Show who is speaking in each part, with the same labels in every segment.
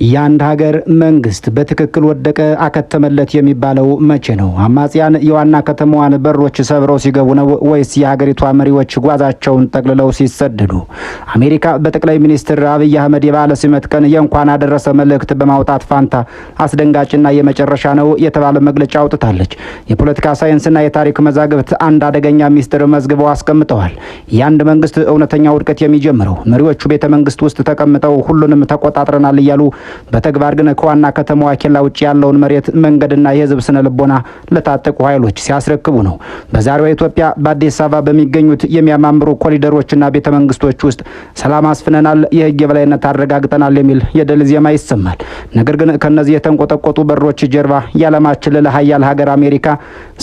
Speaker 1: የአንድ ሀገር መንግስት በትክክል ወደቀ አከተመለት የሚባለው መቼ ነው? አማጽያን የዋና ከተማዋን በሮች ሰብረው ሲገቡ ነው ወይስ የሀገሪቷ መሪዎች ጓዛቸውን ጠቅልለው ሲሰደዱ? አሜሪካ በጠቅላይ ሚኒስትር አብይ አህመድ የበዓለ ሲመት ቀን የእንኳን አደረሰ መልእክት በማውጣት ፋንታ አስደንጋጭና የመጨረሻ ነው የተባለ መግለጫ አውጥታለች። የፖለቲካ ሳይንስና የታሪክ መዛግብት አንድ አደገኛ ሚስጥር መዝግበው አስቀምጠዋል። የአንድ መንግስት እውነተኛ ውድቀት የሚጀምረው መሪዎቹ ቤተ መንግስት ውስጥ ተቀምጠው ሁሉንም ተቆጣጥረናል እያሉ በተግባር ግን ከዋና ከተማዋ ኬላ ውጭ ያለውን መሬት፣ መንገድና የህዝብ ስነ ልቦና ለታጠቁ ኃይሎች ሲያስረክቡ ነው። በዛሬዋ ኢትዮጵያ በአዲስ አበባ በሚገኙት የሚያማምሩ ኮሪደሮችና ቤተ መንግስቶች ውስጥ ሰላም አስፍነናል፣ የህግ የበላይነት አረጋግጠናል የሚል የድል ዜማ ይሰማል። ነገር ግን ከነዚህ የተንቆጠቆጡ በሮች ጀርባ የዓለማችን ልዕለ ሀያል ሀገር አሜሪካ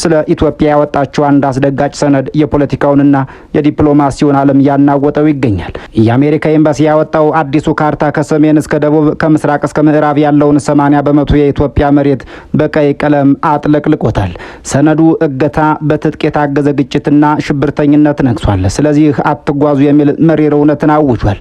Speaker 1: ስለ ኢትዮጵያ ያወጣችው አንድ አስደንጋጭ ሰነድ የፖለቲካውንና የዲፕሎማሲውን ዓለም ያናወጠው ይገኛል። የአሜሪካ ኤምባሲ ያወጣው አዲሱ ካርታ ከሰሜን እስከ ደቡብ፣ ከምስራቅ እስከ ምዕራብ ያለውን 80% የኢትዮጵያ መሬት በቀይ ቀለም አጥለቅልቆታል። ሰነዱ እገታ፣ በትጥቅ የታገዘ ግጭትና ሽብርተኝነት ነግሷል፣ ስለዚህ አትጓዙ የሚል መሪር እውነትን አውጇል።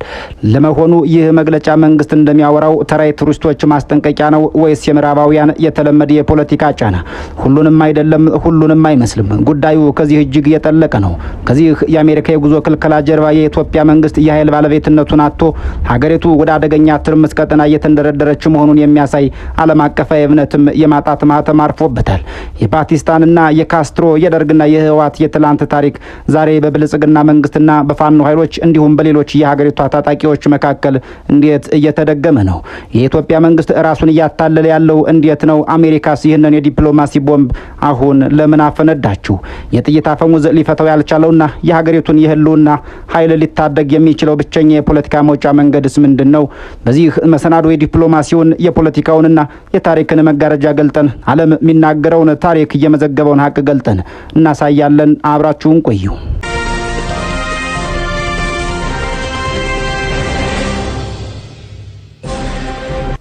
Speaker 1: ለመሆኑ ይህ መግለጫ መንግስት እንደሚያወራው ተራ የቱሪስቶች ማስጠንቀቂያ ነው ወይስ የምዕራባውያን የተለመደ የፖለቲካ ጫና? ሁሉንም አይደለም፣ ሁሉንም አይመስልም። ጉዳዩ ከዚህ እጅግ የጠለቀ ነው። ከዚህ የአሜሪካ የጉዞ ክልከላ ጀርባ የኢትዮጵያ መንግስት የኃይል ባለቤትነቱን አጥቶ ሀገሪቱ ወደ አደገኛ ትርምስ ቀጠና እየተንደረደረች መሆኑን የሚያሳይ ዓለም አቀፋዊ እምነትም የማጣት ማህተም አርፎበታል። የፓኪስታንና የካስትሮ፣ የደርግና የህወሓት የትላንት ታሪክ ዛሬ በብልጽግና መንግስትና በፋኖ ኃይሎች እንዲሁም በሌሎች የሀገሪቷ ታጣቂዎች መካከል እንዴት እየተደገመ ነው? የኢትዮጵያ መንግስት ራሱን እያታለለ ያለው እንዴት ነው? አሜሪካስ ይህንን የዲፕሎማሲ ቦምብ አሁን ለምን አፈነዳችሁ? የጥይት አፈሙዝ ሊፈታው ያልቻለውና የሀገሪቱን የህልውና ኃይል ሊታደግ የሚችለው ብቸኛ የፖለቲካ መውጫ መንገድስ ምንድን ነው? በዚህ መሰናዶ የዲፕሎማሲውን፣ የፖለቲካውንና የታሪክን መጋረጃ ገልጠን፣ ዓለም የሚናገረውን ታሪክ እየመዘገበውን ሀቅ ገልጠን እናሳያለን። አብራችሁን ቆዩ።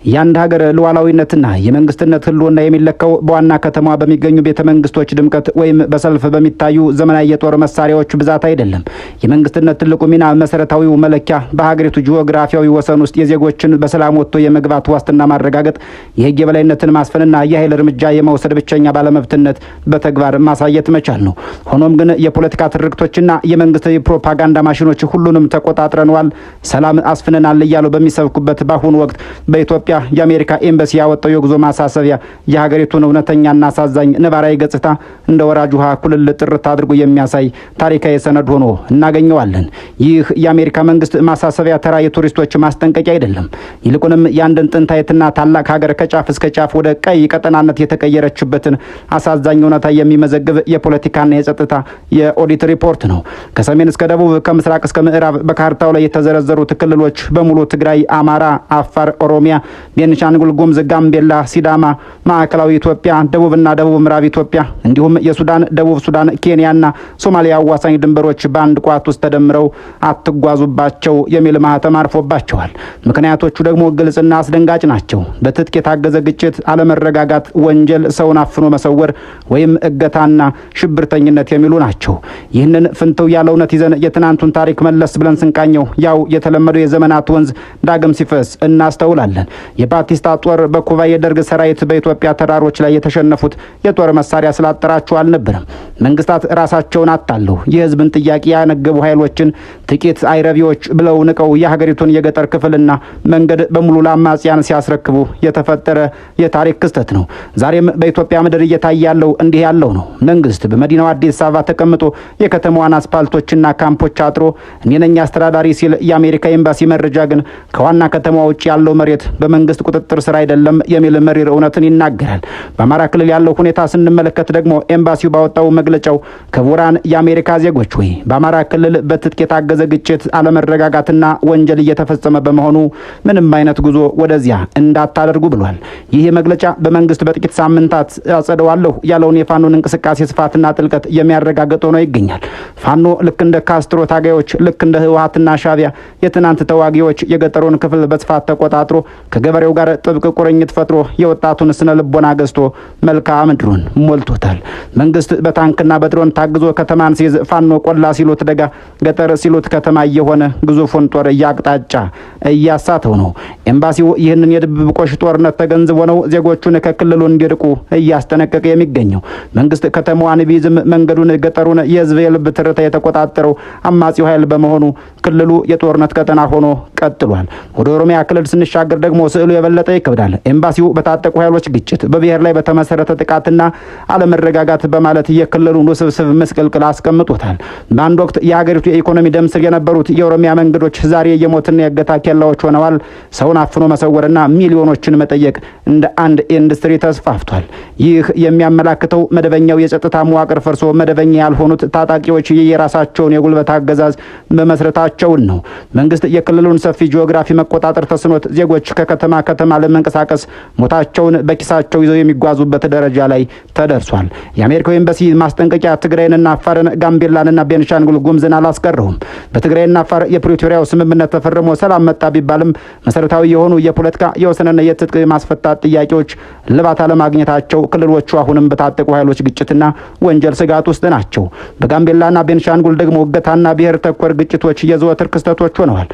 Speaker 1: የአንድ ሀገር ሉዓላዊነትና የመንግስትነት ህልውና የሚለካው በዋና ከተማዋ በሚገኙ ቤተ መንግስቶች ድምቀት ወይም በሰልፍ በሚታዩ ዘመናዊ የጦር መሳሪያዎች ብዛት አይደለም። የመንግስትነት ትልቁ ሚና፣ መሰረታዊው መለኪያ በሀገሪቱ ጂኦግራፊያዊ ወሰን ውስጥ የዜጎችን በሰላም ወጥቶ የመግባት ዋስትና ማረጋገጥ፣ የህግ የበላይነትን ማስፈንና የኃይል እርምጃ የመውሰድ ብቸኛ ባለመብትነት በተግባር ማሳየት መቻል ነው። ሆኖም ግን የፖለቲካ ትርክቶችና የመንግስት የፕሮፓጋንዳ ማሽኖች ሁሉንም ተቆጣጥረነዋል፣ ሰላም አስፍነናል እያሉ በሚሰብኩበት በአሁኑ ወቅት በኢትዮጵያ የአሜሪካ ኤምባሲ ያወጣው የጉዞ ማሳሰቢያ የሀገሪቱን እውነተኛና አሳዛኝ ነባራዊ ገጽታ እንደ ወራጅ ውሃ ኩልል ጥርት አድርጎ የሚያሳይ ታሪካዊ ሰነድ ሆኖ እናገኘዋለን። ይህ የአሜሪካ መንግስት ማሳሰቢያ ተራ የቱሪስቶች ማስጠንቀቂያ አይደለም። ይልቁንም የአንድን ጥንታዊትና ታላቅ ሀገር ከጫፍ እስከ ጫፍ ወደ ቀይ ቀጠናነት የተቀየረችበትን አሳዛኝ እውነታ የሚመዘግብ የፖለቲካና የጸጥታ የኦዲት ሪፖርት ነው። ከሰሜን እስከ ደቡብ፣ ከምስራቅ እስከ ምዕራብ በካርታው ላይ የተዘረዘሩት ክልሎች በሙሉ ትግራይ፣ አማራ፣ አፋር፣ ኦሮሚያ፣ ቤንሻንጉል ጉሙዝ፣ ጋምቤላ፣ ሲዳማ፣ ማዕከላዊ ኢትዮጵያ፣ ደቡብና ደቡብ ምዕራብ ኢትዮጵያ እንዲሁም የሱዳን፣ ደቡብ ሱዳን፣ ኬንያና ሶማሊያ አዋሳኝ ድንበሮች በአንድ ቋት ውስጥ ተደምረው አትጓዙባቸው የሚል ማህተም አርፎባቸዋል። ምክንያቶቹ ደግሞ ግልጽና አስደንጋጭ ናቸው። በትጥቅ የታገዘ ግጭት፣ አለመረጋጋት፣ ወንጀል፣ ሰውን አፍኖ መሰወር ወይም እገታና ሽብርተኝነት የሚሉ ናቸው። ይህንን ፍንትው ያለ እውነት ይዘን የትናንቱን ታሪክ መለስ ብለን ስንቃኘው ያው የተለመደው የዘመናት ወንዝ ዳግም ሲፈስ እናስተውላለን። የባቲስታ ጦር በኩባ፣ የደርግ ሰራዊት በኢትዮጵያ ተራሮች ላይ የተሸነፉት የጦር መሳሪያ ስላጠራቸው አልነበረም። መንግስታት ራሳቸውን አታለው የህዝብን ጥያቄ ያነገቡ ኃይሎችን ጥቂት አይረቢዎች ብለው ንቀው የሀገሪቱን የገጠር ክፍልና መንገድ በሙሉ ለአማጽያን ሲያስረክቡ የተፈጠረ የታሪክ ክስተት ነው። ዛሬም በኢትዮጵያ ምድር እየታየ ያለው እንዲህ ያለው ነው። መንግስት በመዲናው አዲስ አበባ ተቀምጦ የከተማዋን አስፓልቶችና ካምፖች አጥሮ እኔ ነኝ አስተዳዳሪ ሲል፣ የአሜሪካ ኤምባሲ መረጃ ግን ከዋና ከተማዋ ውጭ ያለው መሬት በመንግስት ቁጥጥር ስር አይደለም የሚል መሪር እውነትን ይናገራል። በአማራ ክልል ያለው ሁኔታ ስንመለከት ደግሞ ኤምባሲው ባወጣው መግለጫው ክቡራን የአሜሪካ ዜጎች ሆይ፣ በአማራ ክልል በትጥቅ የታገዘ ግጭት፣ አለመረጋጋትና ወንጀል እየተፈጸመ በመሆኑ ምንም አይነት ጉዞ ወደዚያ እንዳታደርጉ ብሏል። ይህ መግለጫ በመንግስት በጥቂት ሳምንታት አጸደዋለሁ ያለውን የፋኖን እንቅስቃሴ ስፋትና ጥልቀት የሚያረጋግጥ ሆኖ ይገኛል። ፋኖ ልክ እንደ ካስትሮ ታጋዮች፣ ልክ እንደ ህወሓትና ሻቢያ የትናንት ተዋጊዎች የገጠሩን ክፍል በስፋት ተቆጣጥሮ፣ ከገበሬው ጋር ጥብቅ ቁርኝት ፈጥሮ፣ የወጣቱን ስነ ልቦና ገዝቶ መልክዓ ምድሩን ሞልቶታል። መንግስት በታንክና በታንክና በድሮን ታግዞ ከተማን ሲይዝ ፋኖ ቆላ ሲሉት ደጋ፣ ገጠር ሲሉት ከተማ እየሆነ ግዙፉን ጦር እያቅጣጫ እያሳተው ነው። ኤምባሲው ይህንን የድብብቆሽ ጦርነት ተገንዝቦ ነው ዜጎቹን ከክልሉ እንዲርቁ እያስጠነቀቀ የሚገኘው። መንግስት ከተማዋን ቢይዝም መንገዱን፣ ገጠሩን፣ የህዝብ የልብ ትርታ የተቆጣጠረው አማጺው ኃይል በመሆኑ ክልሉ የጦርነት ቀጠና ሆኖ ቀጥሏል። ወደ ኦሮሚያ ክልል ስንሻገር ደግሞ ስዕሉ የበለጠ ይከብዳል። ኤምባሲው በታጠቁ ኃይሎች ግጭት፣ በብሔር ላይ በተመሰረተ ጥቃትና አለመረጋጋት በማለት የክልሉን ውስብስብ ምስቅልቅል አስቀምጦታል። በአንድ ወቅት የሀገሪቱ የኢኮኖሚ ደም ስር የነበሩት የኦሮሚያ መንገዶች ዛሬ የሞትና የእገታ ኬላዎች ሆነዋል። ሰውን አፍኖ መሰወርና ሚሊዮኖችን መጠየቅ እንደ አንድ ኢንዱስትሪ ተስፋፍቷል። ይህ የሚያመላክተው መደበኛው የጸጥታ መዋቅር ፈርሶ መደበኛ ያልሆኑት ታጣቂዎች የየራሳቸውን የጉልበት አገዛዝ መመስረታቸውን ነው። መንግስት የክልሉን ሰፊ ጂኦግራፊ መቆጣጠር ተስኖት ዜጎች ከከተማ ከተማ ለመንቀሳቀስ ሞታቸውን በኪሳቸው ይዘው የሚጓዙበት ደረጃ ላይ ተደርሷል። የአሜሪካው ኤምባሲ ማስጠንቀቂያ ትግራይንና አፋርን፣ ጋምቤላንና ቤንሻንጉል ጉሙዝን አላስቀረውም። በትግራይና አፋር የፕሪቶሪያው ስምምነት ተፈርሞ ሰላም መጣ ቢባልም መሰረታዊ የሆኑ የፖለቲካ፣ የወሰንና የትጥቅ ማስፈታት ጥያቄዎች እልባት አለማግኘታቸው ክልሎቹ አሁንም በታጠቁ ኃይሎች ግጭትና ወንጀል ስጋት ውስጥ ናቸው። በጋምቤላና ቤንሻንጉል ደግሞ እገታና ብሔር ተኮር ግጭቶች የዘወትር ክስተቶች ሆነዋል።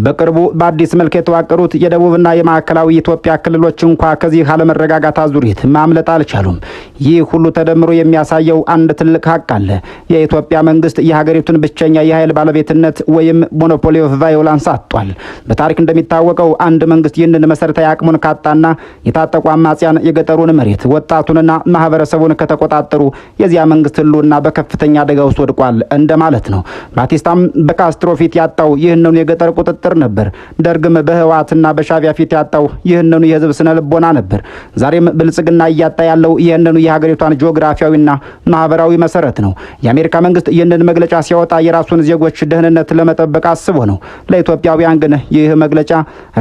Speaker 1: በቅርቡ በአዲስ መልክ የተዋቀሩት የደቡብና የማዕከላዊ ኢትዮጵያ ክልሎች እንኳ ከዚህ አለመረጋጋት አዙሪት ማምለጥ አልቻሉም። ይህ ሁሉ ተደምሮ የሚያሳየው አንድ ትልቅ ሀቅ አለ። የኢትዮጵያ መንግስት የሀገሪቱን ብቸኛ የኃይል ባለቤትነት ወይም monopoly of violence አጥቷል። በታሪክ እንደሚታወቀው አንድ መንግስት ይህንን መሰረታዊ አቅሙን ካጣና የታጠቁ አማጽያን የገጠሩን መሬት፣ ወጣቱንና ማህበረሰቡን ከተቆጣጠሩ የዚያ መንግስት ህልውና በከፍተኛ አደጋ ውስጥ ወድቋል እንደማለት ነው። ባቲስታም በካስትሮ ፊት ያጣው ይህንኑ የገጠር ቁጥጥር ነበር። ደርግም በህወሓትና በሻዕቢያ ፊት ያጣው ይህንኑ የህዝብ ስነ ልቦና ነበር። ዛሬም ብልጽግና እያጣ ያለው ይህንኑ የሀገሪቷን ጂኦግራፊያዊና ማህበራዊ መሰረት ነው። የአሜሪካ መንግስት ይህንን መግለጫ ሲያወጣ የራሱን ዜጎች ደህንነት ለመጠበቅ አስቦ ነው። ለኢትዮጵያውያን ግን ይህ መግለጫ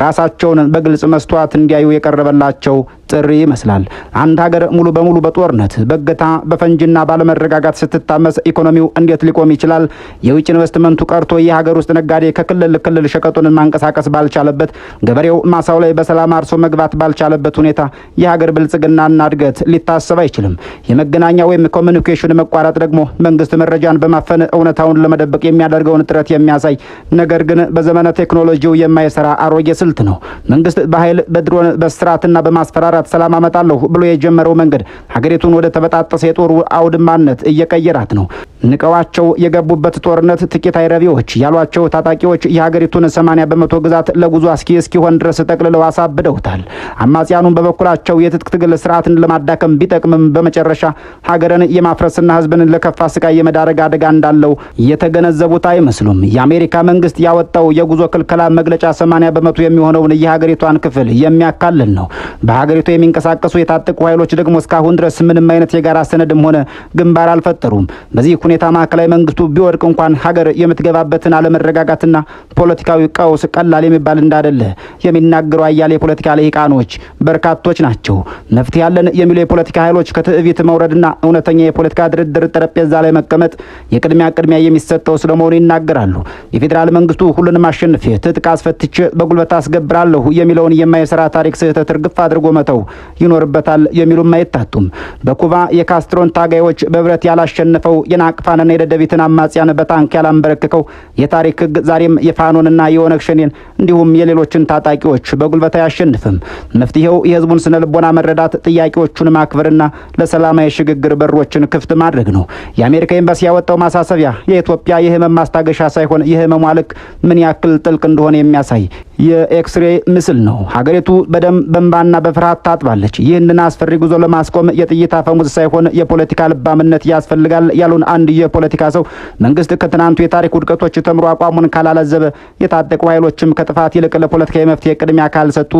Speaker 1: ራሳቸውን በግልጽ መስተዋት እንዲያዩ የቀረበላቸው ጥሪ ይመስላል። አንድ ሀገር ሙሉ በሙሉ በጦርነት፣ በእገታ፣ በፈንጂና ባለመረጋጋት ስትታመስ ኢኮኖሚው እንዴት ሊቆም ይችላል? የውጭ ኢንቨስትመንቱ ቀርቶ የሀገር ውስጥ ነጋዴ ከክልል ክልል ሸቀጡን ማንቀሳቀስ ባልቻለበት፣ ገበሬው ማሳው ላይ በሰላም አርሶ መግባት ባልቻለበት ሁኔታ የሀገር ብልጽግናና እድገት ሊታሰብ አይችልም። የመገናኛ ወይም communication መቋረጥ ደግሞ መንግስት መረጃን በማፈን እውነታውን ለመደበቅ የሚያደርገውን ጥረት የሚያሳይ፣ ነገር ግን በዘመነ ቴክኖሎጂው የማይሰራ አሮጌ ስልት ነው። መንግስት በኃይል፣ በድሮን፣ በስርዓትና በማስፈራራት ሰላም አመጣለሁ ብሎ የጀመረው መንገድ ሀገሪቱን ወደ ተበጣጠሰ የጦር አውድማነት እየቀየራት ነው። ንቀዋቸው የገቡበት ጦርነት ጥቂት አይረቢዎች ያሏቸው ታጣቂዎች የሀገሪቱን 80% ግዛት ለጉዞ አስኪ እስኪሆን ድረስ ጠቅልለው አሳብደውታል። አማጽያኑን በበኩላቸው የትጥቅ ትግል ስርዓትን ለማዳከም ቢጠቅምም በመጨረሻ ሀገርን የማፍረስና ህዝብን ለከፋ ስቃይ የመዳረግ አደጋ እንዳለው የተገነዘቡት አይመስሉም። የአሜሪካ መንግስት ያወጣው የጉዞ ክልከላ መግለጫ 80% የሚሆነውን የሀገሪቷን ክፍል የሚያካልል ነው። በሀገሪቱ የሚንቀሳቀሱ የታጠቁ ኃይሎች ደግሞ እስካሁን ድረስ ምንም አይነት የጋራ ሰነድም ሆነ ግንባር አልፈጠሩም። በዚህ ሁኔታ ማዕከላዊ መንግስቱ ቢወድቅ እንኳን ሀገር የምትገባበትን አለመረጋጋትና ፖለቲካዊ ቀውስ ቀላል የሚባል እንዳደለ የሚናገሩ አያሌ የፖለቲካ ልሂቃኖች በርካቶች ናቸው። መፍትሄ ያለን የሚሉ የፖለቲካ ኃይሎች ከትዕቢት መውረድና እውነተኛ የፖለቲካ ድርድር ጠረጴዛ ላይ መቀመጥ የቅድሚያ ቅድሚያ የሚሰጠው ስለመሆኑ ይናገራሉ። የፌዴራል መንግስቱ ሁሉንም አሸንፌ፣ ትጥቅ አስፈትቼ፣ በጉልበት አስገብራለሁ የሚለውን የማይሰራ ታሪክ ስህተት እርግፍ አድርጎ መተው ይኖርበታል የሚሉም አይታጡም። በኩባ የካስትሮን ታጋዮች በብረት ያላሸነፈው፣ የናቅፋንና የደደቢትን አማጽያን በታንክ ያላንበረክከው የታሪክ ህግ ዛሬም የፋኖንና የኦነግ ሸኔን እንዲሁም የሌሎችን ታጣቂዎች በጉልበት አያሸንፍም። መፍትሄው የህዝቡን ስነ ልቦና መረዳት፣ ጥያቄዎቹን ማክበርና ለሰላማዊ ሽግግር በሮችን ክፍት ማድረግ ነው። የአሜሪካ ኤምባሲ ያወጣው ማሳሰቢያ የኢትዮጵያ የህመም ማስታገሻ ሳይሆን የህመሟ ልክ ምን ያክል ጥልቅ እንደሆነ የሚያሳይ የኤክስሬ ምስል ነው። ሀገሪቱ በደም፣ በእንባና በፍርሃት ታጥባለች። ይህንን አስፈሪ ጉዞ ለማስቆም የጥይት አፈሙዝ ሳይሆን የፖለቲካ ልባምነት ያስፈልጋል ያሉን አንድ የፖለቲካ ሰው፣ መንግስት ከትናንቱ የታሪክ ውድቀቶች ተምሮ አቋሙን ካላለዘበ፣ የታጠቁ ኃይሎችም ከጥፋት ይልቅ ለፖለቲካዊ መፍትሄ ቅድሚያ ካልሰጡ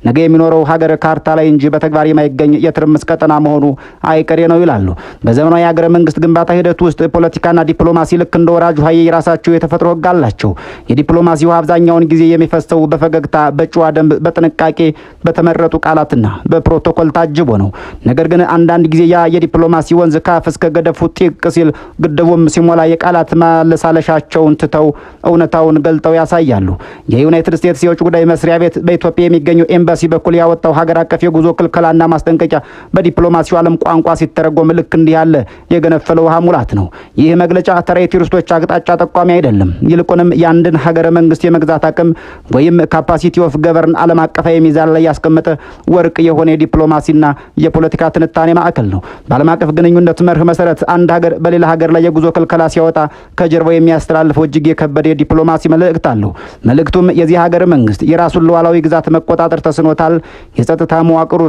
Speaker 1: ነገ የሚኖረው ሀገር ካርታ ላይ እንጂ በተግባር የማይገኝ የትርምስ ቀጠና መሆኑ አይቀሬ ነው ይላሉ። በዘመናዊ የሀገረ መንግስት ግንባታ ሂደት ውስጥ ፖለቲካና ዲፕሎማሲ ልክ እንደ ወራጅ ውሃ የራሳቸው የተፈጥሮ ህግ አላቸው። የዲፕሎማሲ ውሃ አብዛኛውን ጊዜ የሚፈሰው በፈገግታ፣ በጨዋ ደንብ፣ በጥንቃቄ በተመረጡ ቃላትና በፕሮቶኮል ታጅቦ ነው። ነገር ግን አንዳንድ ጊዜ ያ የዲፕሎማሲ ወንዝ ካፍ እስከ ገደፉ ጢቅ ሲል፣ ግድቡም ሲሞላ የቃላት ማለሳለሻቸውን ትተው እውነታውን ገልጠው ያሳያሉ። የዩናይትድ ስቴትስ የውጭ ጉዳይ መስሪያ ቤት በኢትዮጵያ የሚገኘው ኤምባሲ በኩል ያወጣው ሀገር አቀፍ የጉዞ ክልከላና ማስጠንቀቂያ በዲፕሎማሲው ዓለም ቋንቋ ሲተረጎም ልክ እንዲህ ያለ የገነፈለ ውሃ ሙላት ነው። ይህ መግለጫ ተራ የቱሪስቶች አቅጣጫ ጠቋሚ አይደለም። ይልቁንም የአንድን ሀገረ መንግስት የመግዛት አቅም ወይም capacity of govern ዓለም አቀፋዊ ሚዛን ላይ ያስቀመጠ ወርቅ የሆነ የዲፕሎማሲና የፖለቲካ ትንታኔ ማዕከል ነው። በዓለም አቀፍ ግንኙነት መርህ መሰረት አንድ ሀገር በሌላ ሀገር ላይ የጉዞ ክልከላ ሲያወጣ ከጀርባው የሚያስተላልፈው እጅግ የከበደ የዲፕሎማሲ መልእክት አለው። መልእክቱም የዚህ ሀገር መንግስት የራሱን ሉዓላዊ ግዛት መቆጣጠር ተስኖታል፣ የጸጥታ መዋቅሩ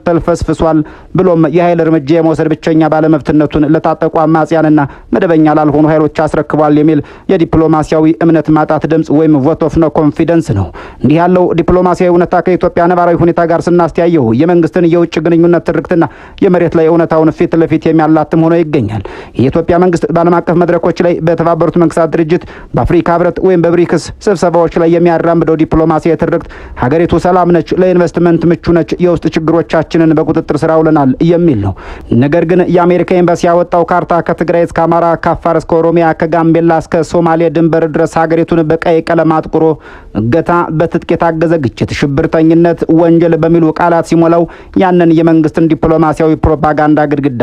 Speaker 1: ተልፈስፍሷል፣ ብሎም የኃይል እርምጃ የመውሰድ ብቸኛ ባለመብትነቱን ለታጠቁ አማጽያንና መደበኛ ላልሆኑ ኃይሎች አስረክቧል የሚል የዲፕሎማሲያዊ እምነት ማጣት ድምጽ ወይም vote of no confidence ነው። እንዲህ ያለው ዲፕሎማሲያዊ እውነታ ከኢትዮጵያ ነባራዊ ሁኔታ ጋር ስናስተያየው የመንግስትን የውጭ ግንኙነት ትርክትና የመሬት ላይ እውነታውን ፊት ለፊት የሚያላትም ሆኖ ይገኛል። የኢትዮጵያ መንግስት በዓለም አቀፍ መድረኮች ላይ፣ በተባበሩት መንግስታት ድርጅት፣ በአፍሪካ ህብረት ወይም በብሪክስ ስብሰባዎች ላይ የሚያራምደው ዲፕሎማሲያዊ ትርክት ሀገሪቱ ሰላም ነች፣ ለኢንቨስትመንት ምቹ ነች፣ የውስጥ ችግሮቻችንን በቁጥጥር ስር አውለናል የሚል ነው። ነገር ግን የአሜሪካ ኤምባሲ ያወጣው ካርታ ከትግራይ እስከ አማራ፣ ከአፋር እስከ ኦሮሚያ፣ ከጋምቤላ እስከ ሶማሌ ድንበር ድረስ ሀገሪቱን በቀይ ቀለም አጥቁሮ እገታ፣ በትጥቅ የታገዘ ግጭት፣ ሽብርተኝነት፣ ወንጀል በሚሉ ቃላት ሲሞላው ያንን የመንግስትን ዲፕሎማሲያዊ ፕሮፓጋንዳ ግድግዳ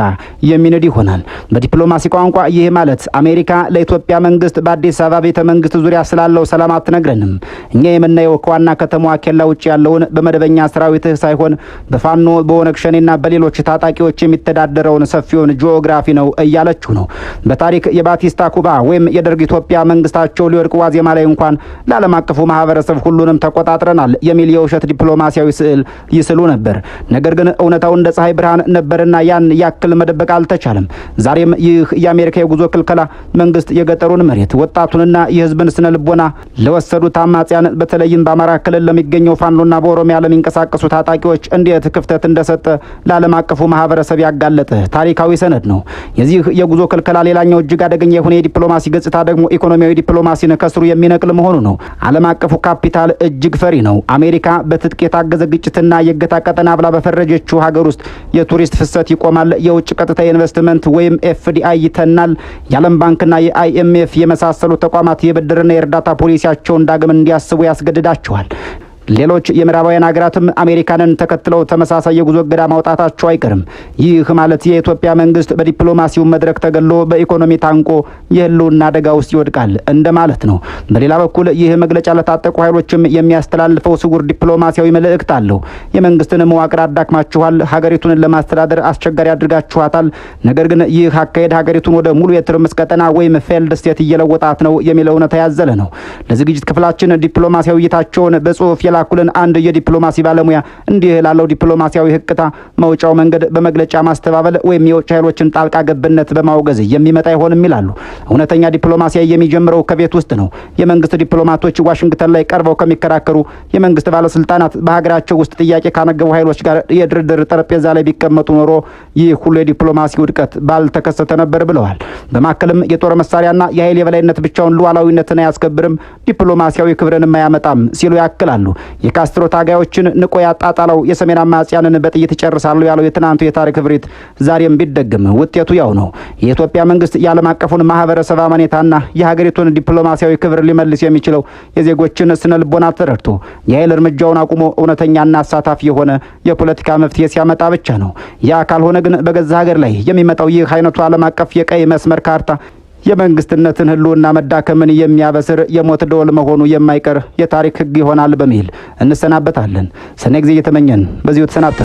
Speaker 1: የሚንድ ይሆናል። በዲፕሎማሲ ቋንቋ ይህ ማለት አሜሪካ ለኢትዮጵያ መንግስት በአዲስ አበባ ቤተ መንግስት ዙሪያ ስላለው ሰላም አትነግረንም፣ እኛ የምናየው ከዋና ከተማዋ ኬላ ውጭ ያለውን በመደበኛ ሰራዊትህ ሳይሆን በፋኖ፣ በኦነግ ሸኔና በሌሎች ታጣቂዎች የሚተዳደረውን ሰፊውን ጂኦግራፊ ነው እያለችው ነው። በታሪክ የባቲስታ ኩባ ወይም የደርግ ኢትዮጵያ መንግስታቸው ሊወድቅ ዋዜማ ላይ እንኳን ለዓለም አቀፉ ማህበረሰብ ሁሉንም ተቆጣጥረናል የሚል የውሸት ዲፕሎማሲያዊ ስዕል ይስሉ ነበር። ነገር ግን እውነታው እንደ ፀሐይ ብርሃን ነበርና ያን ያክል መደበቅ አልተቻለም። ዛሬም ይህ የአሜሪካ የጉዞ ክልከላ መንግስት የገጠሩን መሬት፣ ወጣቱንና የህዝብን ስነ ልቦና ለወሰዱት አማጽያን፣ በተለይም በአማራ ክልል ለሚገኘው ፋኖና በኦሮሚያ ለሚንቀሳቀሱ ታጣቂዎች እንዴት ክፍተት እንደሰጠ ለዓለም አቀፉ ማህበረሰብ ያጋለጠ ታሪካዊ ሰነድ ነው። የዚህ የጉዞ ክልከላ ሌላኛው እጅግ አደገኛ የሆነ የዲፕሎማሲ ገጽታ ደግሞ ኢኮኖሚያዊ ዲፕሎማሲን ከስሩ የሚነቅል መሆኑ ነው። ዓለም አቀፉ ካፒታል እጅግ ፈሪ ነው። አሜሪካ በትጥቅ የታገዘ ግጭትና የእገታ ቀጠና ብላ በፈረጀችው ሀገር ውስጥ የቱሪስት ፍሰት ይቆማል፣ የውጭ ቀጥታ ኢንቨስትመንት ወይም FDI ይተናል፣ የዓለም ባንክና የ IMF የመሳሰሉ ተቋማት የብድርና የእርዳታ ፖሊሲያቸውን ዳግም እንዲያስቡ ያስገድዳቸዋል። ሌሎች የምዕራባውያን ሀገራትም አሜሪካንን ተከትለው ተመሳሳይ የጉዞ እገዳ ማውጣታቸው አይቀርም። ይህ ማለት የኢትዮጵያ መንግስት በዲፕሎማሲው መድረክ ተገሎ፣ በኢኮኖሚ ታንቆ የህልውና አደጋ ውስጥ ይወድቃል እንደማለት ነው። በሌላ በኩል ይህ መግለጫ ለታጠቁ ኃይሎችም የሚያስተላልፈው ስውር ዲፕሎማሲያዊ መልእክት አለው። የመንግስትን መዋቅር አዳክማችኋል፣ ሀገሪቱን ለማስተዳደር አስቸጋሪ አድርጋችኋታል። ነገር ግን ይህ አካሄድ ሀገሪቱን ወደ ሙሉ የትርምስ ቀጠና ወይም failed state እየለወጣት ነው የሚል እውነታ ያዘለ ነው። ለዝግጅት ክፍላችን ዲፕሎማሲያዊ እይታቸውን በጽሁፍ የላኩልን አንድ የዲፕሎማሲ ባለሙያ እንዲህ ላለው ዲፕሎማሲያዊ ህቅታ መውጫው መንገድ በመግለጫ ማስተባበል ወይም የውጭ ኃይሎችን ጣልቃ ገብነት በማውገዝ የሚመጣ አይሆንም ይላሉ። እውነተኛ ዲፕሎማሲ የሚጀምረው ከቤት ውስጥ ነው። የመንግስት ዲፕሎማቶች ዋሽንግተን ላይ ቀርበው ከሚከራከሩ፣ የመንግስት ባለስልጣናት በሀገራቸው ውስጥ ጥያቄ ካነገቡ ኃይሎች ጋር የድርድር ጠረጴዛ ላይ ቢቀመጡ ኖሮ ይህ ሁሉ የዲፕሎማሲ ውድቀት ባልተከሰተ ነበር ብለዋል። በማከልም የጦር መሳሪያና የኃይል የበላይነት ብቻውን ሉዓላዊነትን አያስከብርም፣ ዲፕሎማሲያዊ ክብርንም አያመጣም ሲሉ ያክላሉ። የካስትሮ ታጋዮችን ንቆ ያጣጣለው፣ የሰሜን አማጽያንን በጥይት ይጨርሳሉ ያለው የትናንቱ የታሪክ እብሪት ዛሬም ቢደገም ውጤቱ ያው ነው። የኢትዮጵያ መንግስት የዓለም አቀፉን ማህበረሰብ አመኔታና የሀገሪቱን ዲፕሎማሲያዊ ክብር ሊመልስ የሚችለው የዜጎችን ስነ ልቦና ተረድቶ፣ የኃይል እርምጃውን አቁሞ፣ እውነተኛና አሳታፊ የሆነ የፖለቲካ መፍትሄ ሲያመጣ ብቻ ነው። ያ ካልሆነ ግን በገዛ ሀገር ላይ የሚመጣው ይህ አይነቱ ዓለም አቀፍ የቀይ መስመር ካርታ የመንግስትነትን ህልውና መዳከምን የሚያበስር የሞት ደወል መሆኑ የማይቀር የታሪክ ህግ ይሆናል በሚል እንሰናበታለን። ሰናይ ጊዜ እየተመኘን በዚሁ ተሰናብተናል።